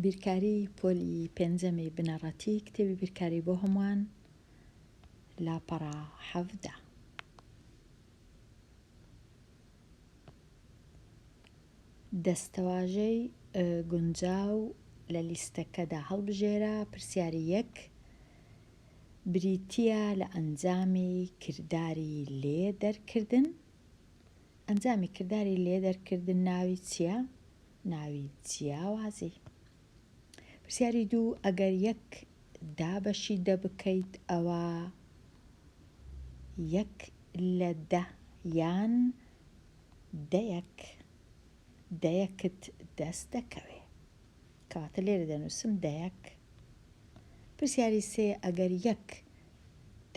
بیرکاری پۆلی پێنجەمی بنەڕەتی کتێبی بیرکاری بۆ هەمووان لاپەڕە 17. دەستەواژەی گونجاو لە لیستەکەدا هەڵبژێرە پرسیاری یەک بریتییە لە ئەنجامی کرداری لێ دەرکردن ئەنجامی کرداری لێ دەرکردن ناوی چییە؟ ناوی جیاوازی. پرسیاری دوو، ئەگەر یەک دابەشی دە بکەیت ئەوا یەک لە دە یان دەیەک دەیەکت دەست دەکەوێ. کەواتە لێرە دەنووسم دەیەک. پرسیاری سێ، ئەگەر یەک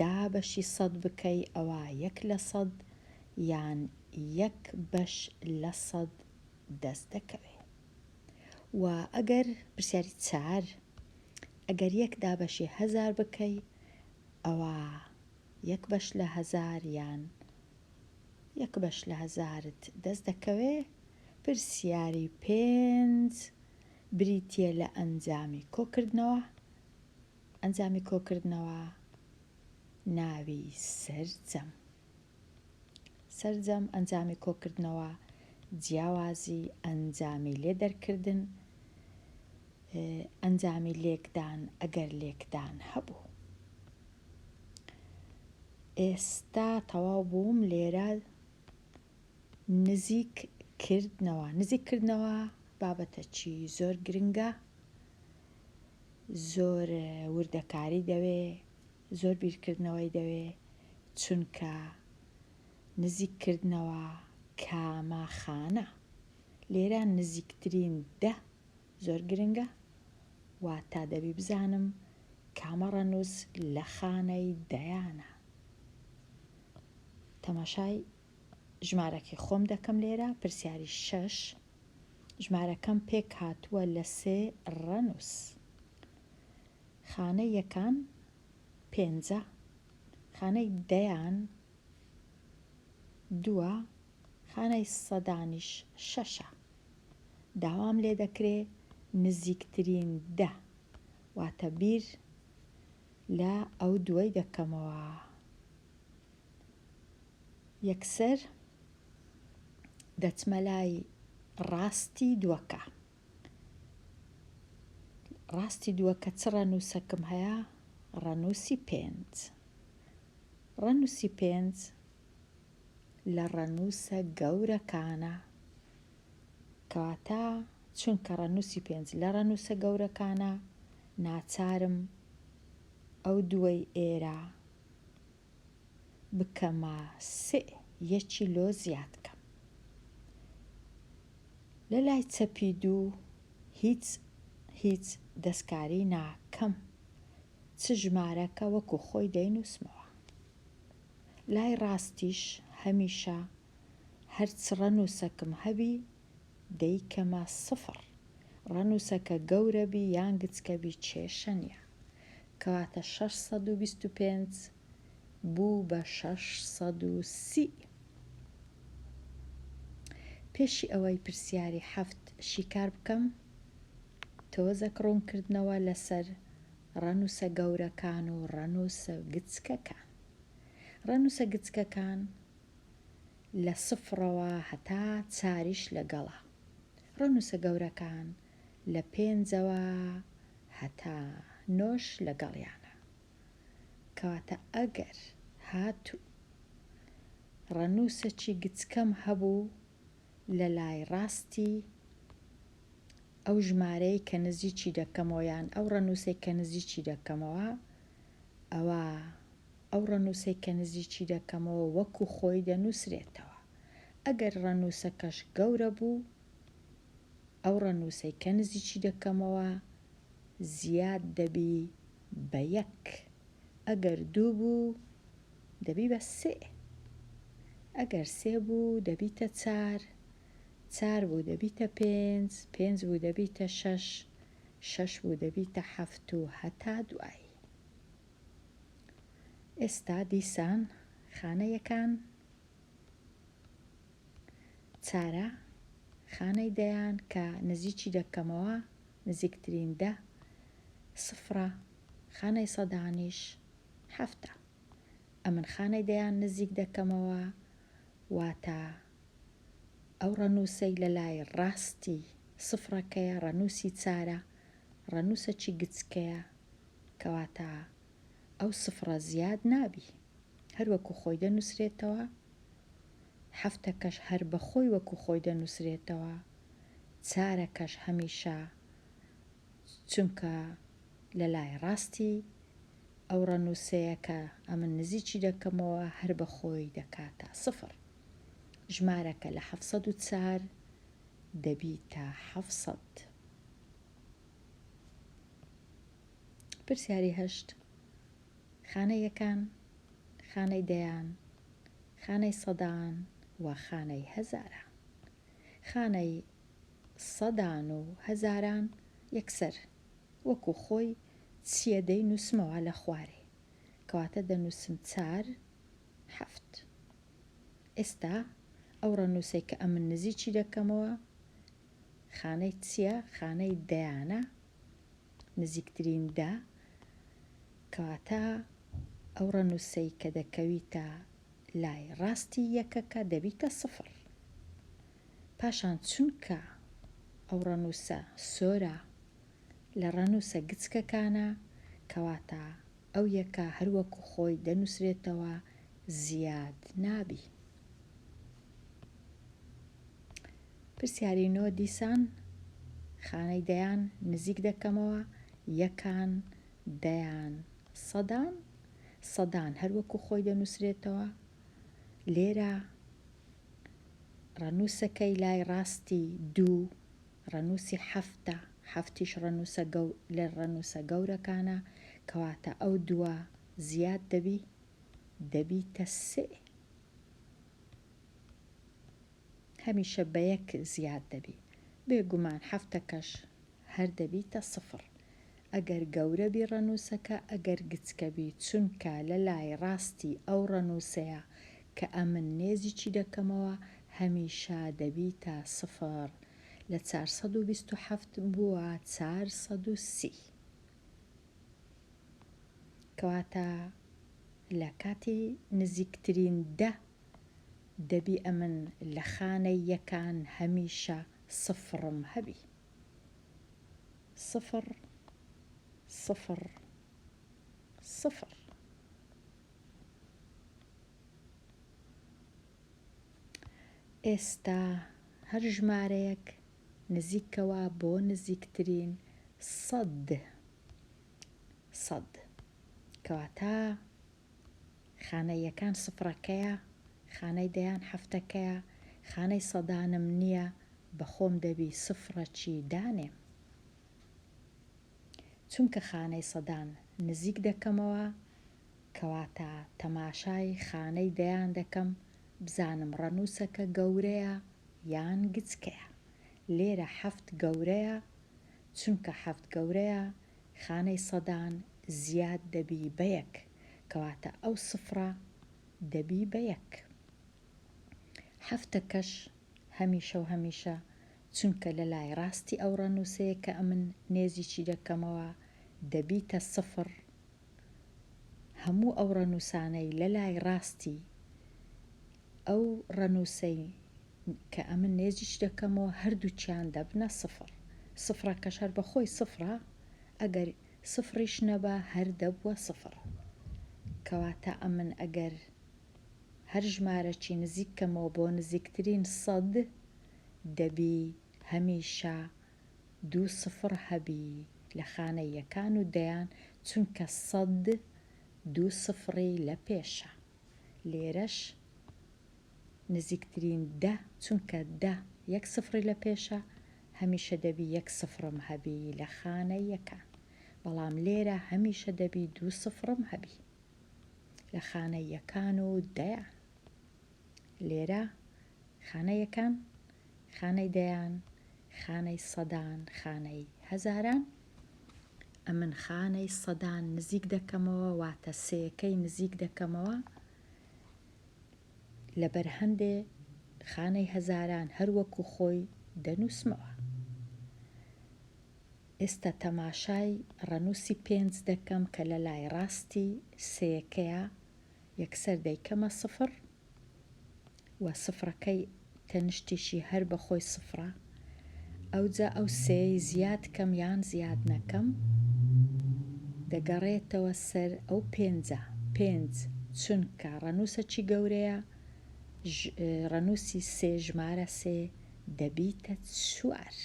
دابەشی سەد بکەی ئەوا یەک لە سەد یان یەک بەش لە سەد دەست دەکەوێ. و ئەگەر پرسیاری چار ئەگەر یەک دابەشی هەزار بکەی ئەوا یەک بەش لە هەزار یان یەک بەش لە هەزارت دەست دەکەوێ. پرسیاری پێنج بریتییە لە ئەنجامی کۆکردنەوە. ئەنجامی کۆکردنەوە ناوی سەرجەم. سەرجەم ئەنجامی کۆکردنەوە جیاوازی ئەنجامی لێ دەرکردن ئەنجامی لێکدان ئەگەر لێکدان هەبوو. ئێستا تەواو بووم لێرە نزیک کردنەوە نزیک کردنەوە بابەتەکی زۆر گرنگە زۆر وردەکاری دەوێ زۆر بیرکردنەوەی دەوێ چونکە نزیک کردنەوە کامە خانە لێرە نزیکترین دە زۆر گرنگە واتا دەبی بزانم کامە ڕەنووس لە خانەی دەیانە تەماشای ژمارەکەی خۆم دەکەم لێرە پرسیاری شەش ژمارەکەم پێک هاتووە لە سێ ڕەنووس خانەی یەکان پێنجە، خانەی دەیان دووە، خانەی سەدانیش شەشە. داوام لێ دەکرێ نزیکترین دە، واتە بیر لە ئەو دووەی دەکەمەوە. یەکسەر دەچمە لای ڕاستی دووەکە. ڕاستی دووەکە چ ڕەنووسەکم هەیە؟ ڕەنووسی پێنج. ڕەنووسی پێنج لە ڕەنووسە گەورەکانە. کەواتە چونکە ڕەنووسی پێنج لە ڕەنووسە گەورەکانە، ناچارم ئەو دووەی ئێرە بکەمە سێ یەکی لۆ زیاد کەم. لە لای چەپی دوو هیچ هیچ دەستکاری ناکەم چ ژمارەکە وەکو خۆی دەینوسمەوە. لای ڕاستیش هەمیشە هەر چ ڕەنوسەکم هەبی دەیکەمە سفڕ. ڕەنوسەکە گەورە بی یان گچکە بی کێشە نیە. کەواتە 625 بوو بە 630. پێشی ئەوەی پرسیاری حەفت شیکار بکەم، تۆزەک ڕوونکردنەوە لەسەر ڕەنووسە گەورەکان و ڕەنووسە گچکەکان. ڕەنووسە گچکەکان لە سفڕەوە هەتا چاریش لەگەڵە. ڕەنووسە گەورەکان لە پێنجەوە هەتا نۆش لەگەڵیانە. کەواتە ئەگەر هاتوو ڕەنووسەکی گچکەم هەبوو لە لای ڕاستی ئەو ژمارەی کە نزیکی دەکەمەوە یان ئەو ڕەنووسەی کە نزیکی دەکەمەوە ئەوا ئەو ڕەنووسەی کە نزیکی دەکەمەوە وەکو خۆی دەنووسرێتەوە ئەگەر ڕەنووسەکەش گەورە بوو ئەو ڕەنووسەی کە نزیکی دەکەمەوە زیاد دەبی بە یەک ئەگەر دوو بوو دەبی بە سێ ئەگەر سێ بوو دەبیتە چار چار بوو دەبیتە پێنج پێنج بوو دەبیتە شەش شەش بوو دەبیتە حەفت و هەتا دوایی. ئێستا دیسان خانە یەکان چارە خانەی دەیان کە نزیکی دەکەمەوە. نزیکترین دە سفرە، خانەی سەدانیش حەفتە. ئەمن خانەی دەیان نزیک دەکەمەوە، واتە ئەو ڕەنووسەی لە لای ڕاستی سفرەکەیە ڕەنووسی چارە، ڕەنووسەکی گچکەیە، کەواتە ئەو سفرە زیاد نابی هەر وەکو خۆی دەنووسرێتەوە، حەفتەکەش هەر بە خۆی وەکو خۆی دەنووسرێتەوە، چارەکەش هەمیشە چونکە لە لای ڕاستی ئەو ڕەنووسەیە کە ئەمن نزیکی دەکەمەوە هەر بە خۆی دەکاتە سفر. ژمارەکە لە 704 دەبیتە 700. پرسیاری هەشت، خانەی یەکان، خانەی دەیان، خانەی سەدان و خانەی هەزاران. خانەی سەدان و هەزاران یەکسەر وەکو خۆی چییە دەینووسمەوە لە خوارێ. کەواتە دەنووسم چار، حەفت. ئێستا ئەو ڕەنووسەی کە ئەمن نزیکی دەکەمەوە خانەی چییە؟ خانەی دەیانە، نزیکترین دە، کەواتە ئەو ڕەنووسەی کە دەکەویتە لای ڕاستی یەکەکە دەبیتە سفر. پاشان چونکە ئەو ڕەنووسە سۆرە لە ڕەنووسە گچکەکانە، کەواتە ئەو یەکە هەر وەکو خۆی دەنووسرێتەوە زیاد نابی. پرسیاری نۆ دیسان خانەی دەیان نزیک دەکەمەوە، یەکان، دەیان، سەدان، سەدان هەر وەکو خۆی دەنووسرێتەوە، لێرە ڕەنووسەکەی لای ڕاستی دوو، ڕەنووسی حەفتە، حەفتیش ڕەنووسە گەو لە ڕەنووسە گەورەکانە، کەواتە ئەو دووە زیاد دەبی، دەبیتە سێ. هەمیشە بە یەک زیاد دەبی. بێ گومان حەفتەکەش هەر دەبیتە سفر. ئەگەر گەورە بی ڕەنووسەکە ئەگەر گچکە بی چونکە لە لای ڕاستی ئەو ڕەنووسەیە کە ئەمن نێزیکی دەکەمەوە هەمیشە دەبیتە سفر. لە 427 بووە 430. کەواتە لە کاتی نزیکترین دە دەبی ئەمن لە خانەی یەکان هەمیشە سفرم هەبی. سفر سفر سفر. ئێستا هەر ژمارەیەک نزیکەوە بۆ نزیکترین سەد سەد. کەواتە خانەی یەکان سفرەکەیە، خانەی دەیان حەفتەکەیە، خانەی سەدانم نییە، بە خۆم دەبی سفرەکی دانێم. چونکە خانەی سەدان نزیک دەکەمەوە، کەواتە تەماشای خانەی دەیان دەکەم بزانم ڕەنووسەکە گەورەیە یان گچکەیە. لێرە حەفت گەورەیە، چونکە حەفت گەورەیە، خانەی سەدان زیاد دەبی بە یەک، کەواتە ئەو سفرە دەبی بە یەک. حەفتەکەش هەمیشە و هەمیشە چونکە لە لای ڕاستی ئەو ڕەنووسەیە کە ئەمن نێزیکی دەکەمەوە دەبیتە سفر، هەموو ئەو ڕەنووسانەی لە لای ڕاستی ئەو ڕەنووسەی کە ئەمن نێزیکی دەکەمەوە هەردووکیان دەبنە سفر. سفرەکەش هەر بە خۆی سفرە، ئەگەر سفریش نەبا هەر دەبووە سفر. کەواتە ئەمن ئەگەر هەر ژمارەکی نزیک کەمەوە بۆ نزیکترین سەد دەبی هەمیشە دوو سفر هەبی لە خانەی یەکان و دەیان چونکە سەد دوو سفری لە پێشە. لێرەش نزیکترین دە چونکە دە یەک سفری لە پێشە هەمیشە دەبی یەک سفرم هەبی لە خانەی یەکان بەڵام لێرە هەمیشە دەبی دوو سفرم هەبی لە خانەی یەکان و دەیان لێرە خانە یەکان خانەی دەیان خانەی سەدان خانەی هەزاران ئەمن خانەی سەدان نزیک دەکەمەوە واتە سێیەکەی نزیک دەکەمەوە لەبەر هەندێ خانەی هەزاران هەر وەکو خۆی دەنووسمەوە. ئێستا تەماشای ڕەنووسی پێنج دەکەم کە لە لای ڕاستی سێیەکەیە، یەکسەر دەیکەمە سفر و سفرەکەی تەنشتیشی هەر بە خۆی سفرە، ئەوجا ئەو سێیەی زیاد کەم یان زیاد نەکەم دەگەڕێتەوە سەر ئەو پێنجە، پێنج چونکە ڕەنووسەکی گەورەیە، ڕەنووسی سێ ژمارە سێ دەبیتە چوار.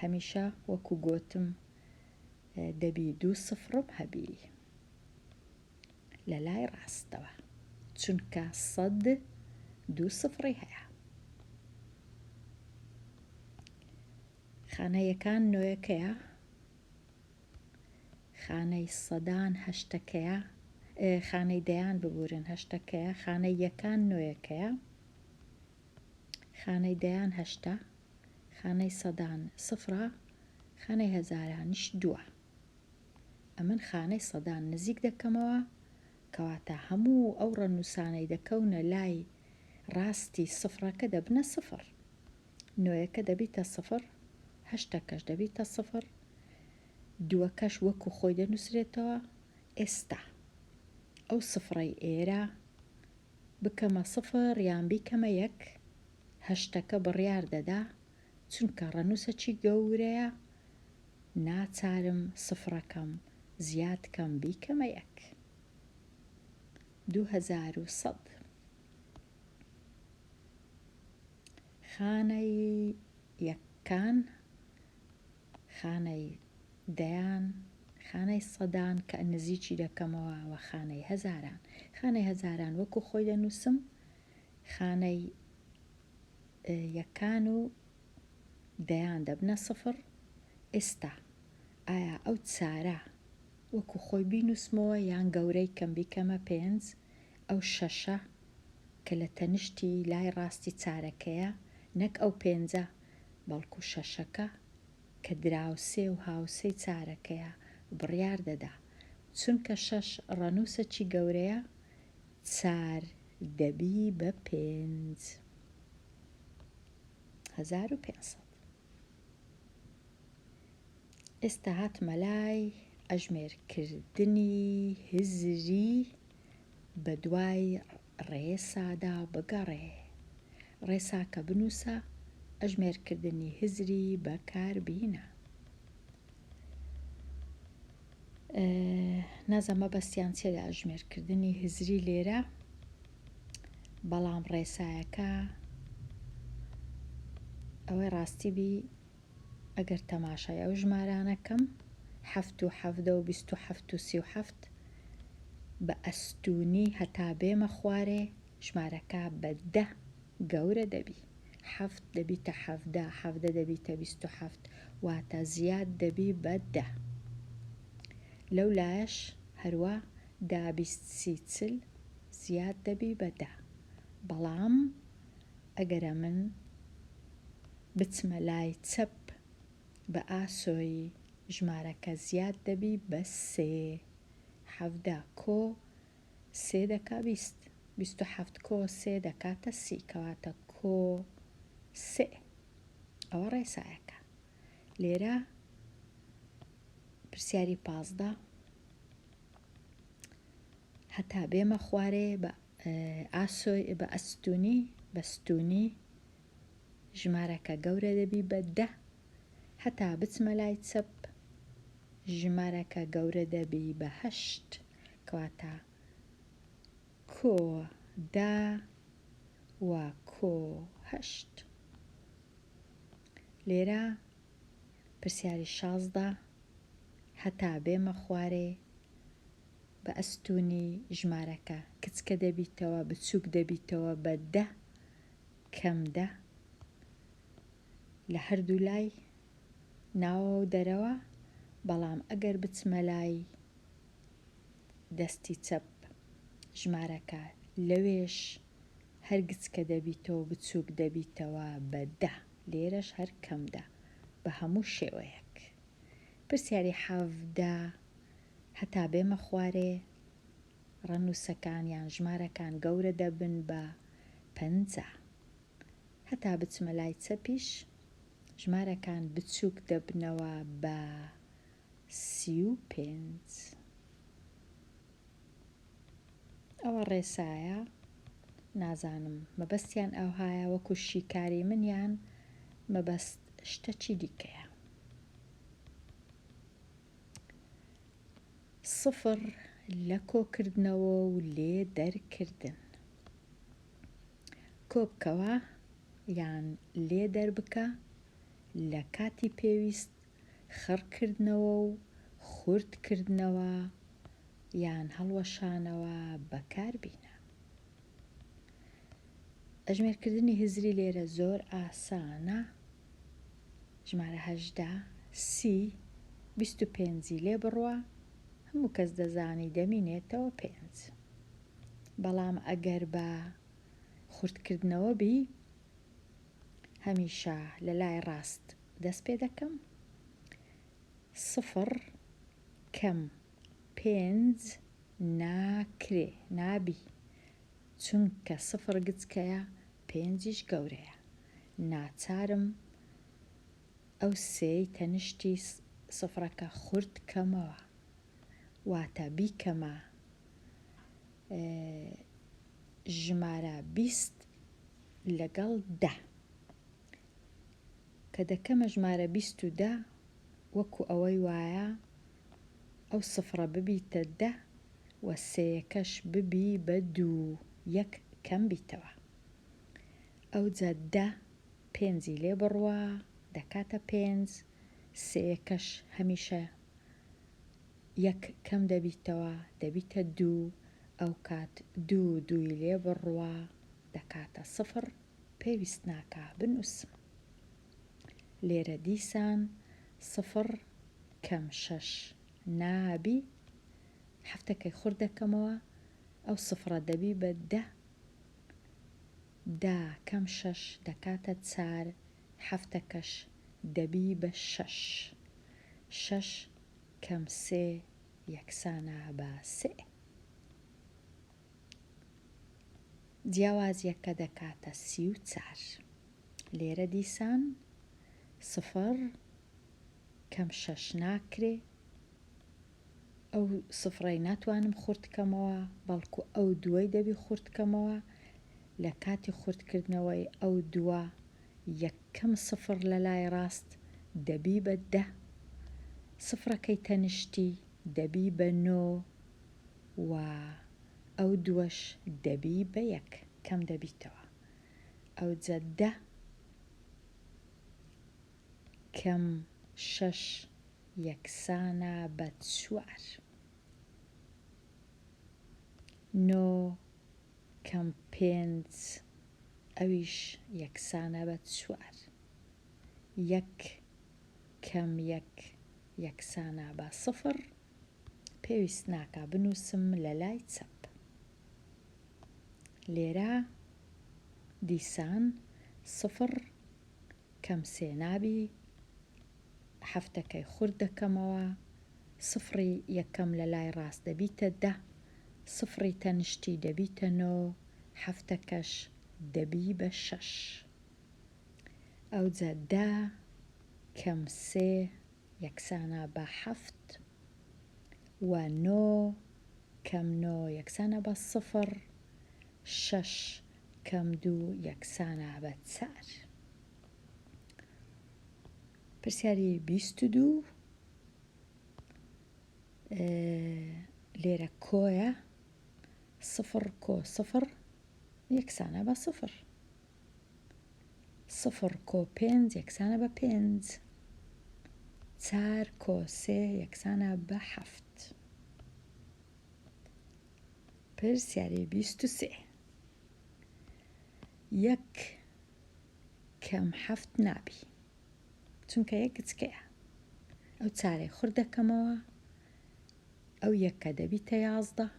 هەمیشە وەکو گۆتم دەبی دوو سفڕم هەبی لە لای ڕاستەوە چونکە سەد دوو سفڕی هەیە. خانە یەکان نۆیەکەیە خانەی سەدان هەشتەکەیە خانەی دەیان ببورن هەشتەکەیە خانەی یەکان نۆیەکەیە خانەی دەیان هەشتە، خانەی سەدان سفرە، خانەی هەزارانیش دووە. ئەمن خانەی سەدان نزیک دەکەمەوە، کەواتە هەموو ئەو ڕەنووسانەی دەکەونە لای ڕاستی سفرەکە دەبنە سفر. نۆیەکە دەبیتە سفر، هەشتەکەش دەبیتە سفر، دووەکەش وەکو خۆی دەنووسرێتەوە. ئێستا ئەو سفرەی ئێرە بکەمە سفر یان بیکەمە یەک هەشتەکە بڕیار دەدا چونکە ڕەنوسەکی گەورەیە ناچارم سفرەکەم زیاد کەم بیکەمە یەک 2100 خانەی یەکان خانەی دەیان، خانەی سەدان کە نزیکی دەکەمەوە و خانەی هەزاران. خانەی هەزاران وەکو خۆی دەنووسم، خانەی یەکان و دەیان دەبنە سفر. ئێستا ئایا ئەو چارە وەکو خۆی بینووسمەوە یان گەورەی کەم بیکەمە پێنج؟ ئەو شەشە کە لە تەنیشتی لای ڕاستی چارەکەیە نەک ئەو پێنجە بەڵکو شەشەکە کە دراوسێ و هاوسێی چارەکەیە بڕیار دەدا، چونکە شەش ڕەنووسەکی گەورەیە، چار دەبی بە پێنج. 1500. ئێستا هاتمە لای ئەژمێرکردنی هزری بەدوای ڕێسادا بگەڕێ. ڕێساکە بنووسە، ئەژمێرکردنی هزری بەکاربینە. نازانم مەبەستیان چیە لە ئەژمێرکردنی هزری لێرە، بەڵام ڕێسایەکە ئەوەی ڕاستی بی ئەگەر تەماشای ئەو ژمارانە کەم، حەفت و 17 و 27 و 37، بە ئەستوونی هەتا بێمە خوارێ ژمارەکە بە دە گەورە دەبی. حەفت دەبیتە 17، 17 دەبیتە 27، واتە زیاد دەبی بە دە. لەو لایەش هەروا دە 20 30 40 زیاد دەبی بە دە. بەڵام ئەگەر ئەمن بچمە لای چەپ بە ئاسۆیی ژمارەکە زیاد دەبی بە سێ. 17 کۆ سێ دەکا 20، 27 کۆ سێ دەکاتە 30، کەواتە کۆ سێ. ئەوە ڕێسایەکە. لێرە پرسیاری 15 هەتا بێمە خوارێ بە ئاسۆی بە ئەستونی بە ستونی ژمارەکە گەورە دەبی بە دە هەتا بچمە لای چەپ ژمارەکە گەورە دەبی بە هەشت کەواتە کۆ دە و کۆ هەشت. لێرە پرسیاری 16 هەتا بێمە خوارێ بە ئەستوونی ژمارەکە کچکە دەبیتەوە بچووک دەبیتەوە بە دە کەم دە لە هەردوو لای ناوەوە و دەرەوە، بەڵام ئەگەر بچمە لای دەستی چەپ ژمارەکە لەوێش هەر گچکە دەبیتەوە بچووک دەبیتەوە بە دە، لێرەش هەر کەم دە بە هەموو شێوەیەک. پرسیاری 17 هەتا بێمە خوارێ ڕەنووسەکان یان ژمارەکان گەورە دەبن بە 50 هەتا بچمە لای چەپیش. ژمارەکان بچووک دەبنەوە بە 35. ئەوە ڕێسایە نازانم مەبەستیان ئەوهایە وەکو شیکاری من یان مەبەست شتەکی دیکەیە. سفر لە کۆکردنەوە و لێ دەرکردن. کۆبکەوە یان لێ دەربکە لە کاتی پێویست خڕکردنەوە و خوردکردنەوە یان هەڵوەشانەوە بەکاربینە. ئەژمێرکردنی هزری لێرە زۆر ئاسانە، ژمارە 18 سی 25 ی لێ بڕوا هەموو کەس دەزانی دەمینێتەوە پێنج. بەڵام ئەگەر بە خوردکردنەوە بی هەمیشە لە لای ڕاست دەست پێ دەکەم، سفر کەم پێنج ناکرێ نابی چونکە سفر گچکەیە پێنجیش گەورەیە ناچارم ئەو سێی تەنیشتی سفرەکە خورد کەمەوە واتە بیکەمە ژمارە 20 لەگەڵ دە کە دەکەمە ژمارە 20 و دە وەکو ئەوەی وایە ئەو سفرە ببیتە دە و سێیەکەش ببی بە دوو یەک کەم بیتەوە ئەوجا دە پێنجی لێ بڕوا دەکاتە پێنج سێیەکەش هەمیشە یەک کەم دەبیتەوە دەبیتە دوو ئەوکات دوو دووی لێ بڕوا دەکاتە سفر پێویست ناکا بنووسم لێرە دیسان سفر کەم شەش نابی حەفتەکەی خورد دەکەمەوە ئەو سفرە دەبی بە دە دە کەم شەش دەکاتە چار حەفتەکەش دەبی بە شەش شەش کەم سێ یەکسانە بە سێ جیاوازیەکە دەکاتە 34. لێرە دیسان سفر کەم شەش ناکرێ ئەو سفرەی ناتوانم خورد کەمەوە بەڵکو ئەو دووەی دەبی خورد کەمەوە لە کاتی خوردکردنەوەی ئەو دووە یەکەم سفر لە لای ڕاست دەبی بە دە سفرەکەی تەنیشتی دەبی بە نۆ و ئەو دووەش دەبی بە یەک کەم دەبیتەوە ئەوجە دە کەم شەش یەکسانە بە چوار. نۆ کەم پێنج ئەویش یەکسانە بە چوار. یەک کەم یەک یەکسانە بە سفر. پێویست ناکا بنووسم لە لای چەپ. لێرە دیسان سفر کەم سێ نابی حەفتەکەی خورد دەکەمەوە سفڕی یەکەم لە لای ڕاست دەبیتە دە سفڕی تەنشتی دەبیتە نۆ حەفتەکەش دەبی بە شەش ئەوجا دە کەم سێ یەکسانە بە حەفت و نۆ کەم نۆ یەکسانە بە سفڕ شەش کەم دوو یەکسانە بە چار. پرسیاری 22 لێرە کۆیە سفر کۆ سفر یەکسانە بە سفر سفر کۆ پێنج یەکسانە بە پێنج چار کۆ سێ یەکسانە بە حەفت پرسیاری 23 یەک کەم حەفت نابی چونکە یەک گچکەیە ئەو چارەی خورد دەکەمەوە ئەو یەکە دەبیتە 11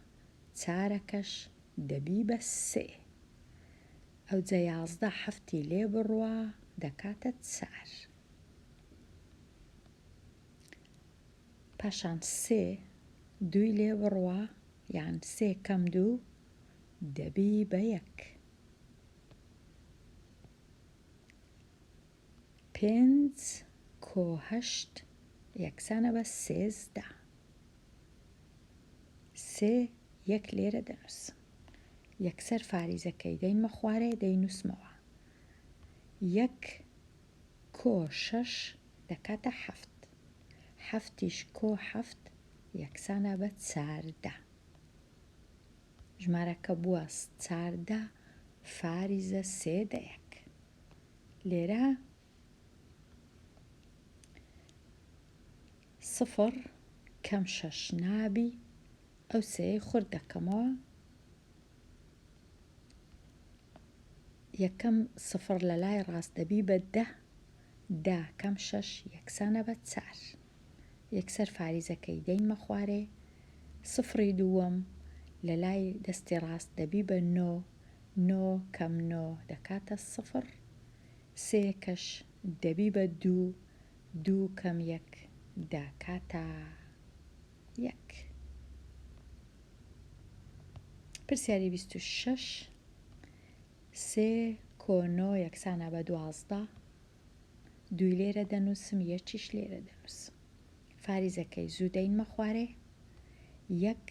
چارەکەش دەبی بە سێ ئەوجە 11 حەفتی لێ بڕوا دەکاتە چار پاشان سێ دووی لێ بڕوا یان سێ کەم دوو دەبی بە یەک. پێنج کۆ هەشت یەکسانە بە 13. سێ یەک لێرە دەنووسم. یەکسەر فاریزەکەی دەینمە خوارێ دەینووسمەوە. یەک کۆ شەش دەکاتە حەفت. حەفتیش کۆ حەفت یەکسانە بە 14. ژمارەکە بووە 14 فاریزە سێ دە یەک. لێرە سفڕ کەم شەش نابی، ئەو سێیەی خورد دەکەمەوە. یەکەم سفڕ لە لای ڕاست دەبی بە دە، دە کەم شەش یەکسانە بە چار. یەکسەر فاریزەکەی دەینمە خوارێ. سفڕی دووەم لە لای دەستی ڕاست دەبی بە نۆ، نۆ کەم نۆ دەکاتە سفڕ. سێیەکەش دەبی بە دوو، دوو کەم یەک دەکاتە یەک. پرسیاری 26، سێ کۆ نۆ یەکسانە بە 12. دووی لێرە دەنووسم، یەکیش لێرە دەنووسم. فاریزەکەی زوو دەینمە خوارێ. یەک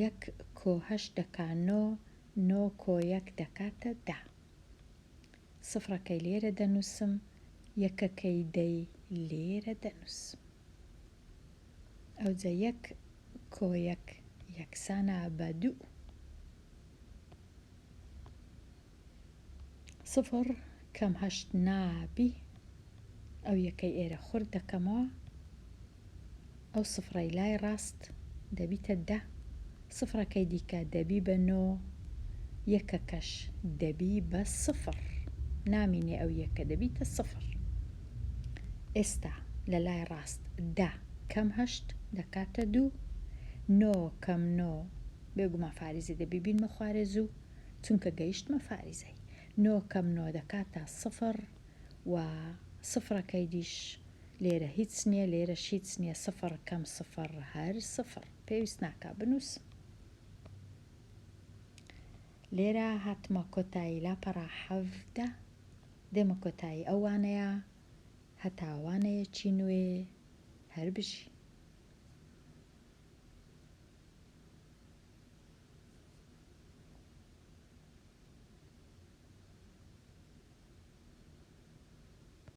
یەک کۆ هەشت دەکا نۆ، نۆ کۆ یەک دەکاتە دە. سفرەکەی لێرە دەنووسم، یەکەکەی دەی لێرە دەنووسم. ئەوجە یەک کۆ یەک یەکسانە بە دوو. سفر کەم هەشت نابی، ئەو یەکەی ئێرە خورد دەکەمەوە، ئەو سفرەی لای ڕاست دەبیتە دە، سفرەکەی دیکە دەبی بە نۆ، یەکەکەش دەبی بە سفر، نامینێ ئەو یەکە دەبیتە سفر. ئێستا لە لای ڕاست دە کەم هەشت دەکاتە دوو، نۆ کەم نۆ بێگومان فاریزی دەبی بینمە خوارێ زوو، چونکە گەیشتمە فاریزەی نۆ کەم نۆ دەکاتە سفر و سفرەکەی دیش لێرە هیچ نییە لێرەش هیچ نییە سفر کەم سفر هەر سفر پێویست ناکا بنووسم. لێرە هاتمە کۆتایی لاپەڕە 17 دێمە کۆتایی ئەو وانەیە هەتا وانەیەکی نوێ هەر بژی.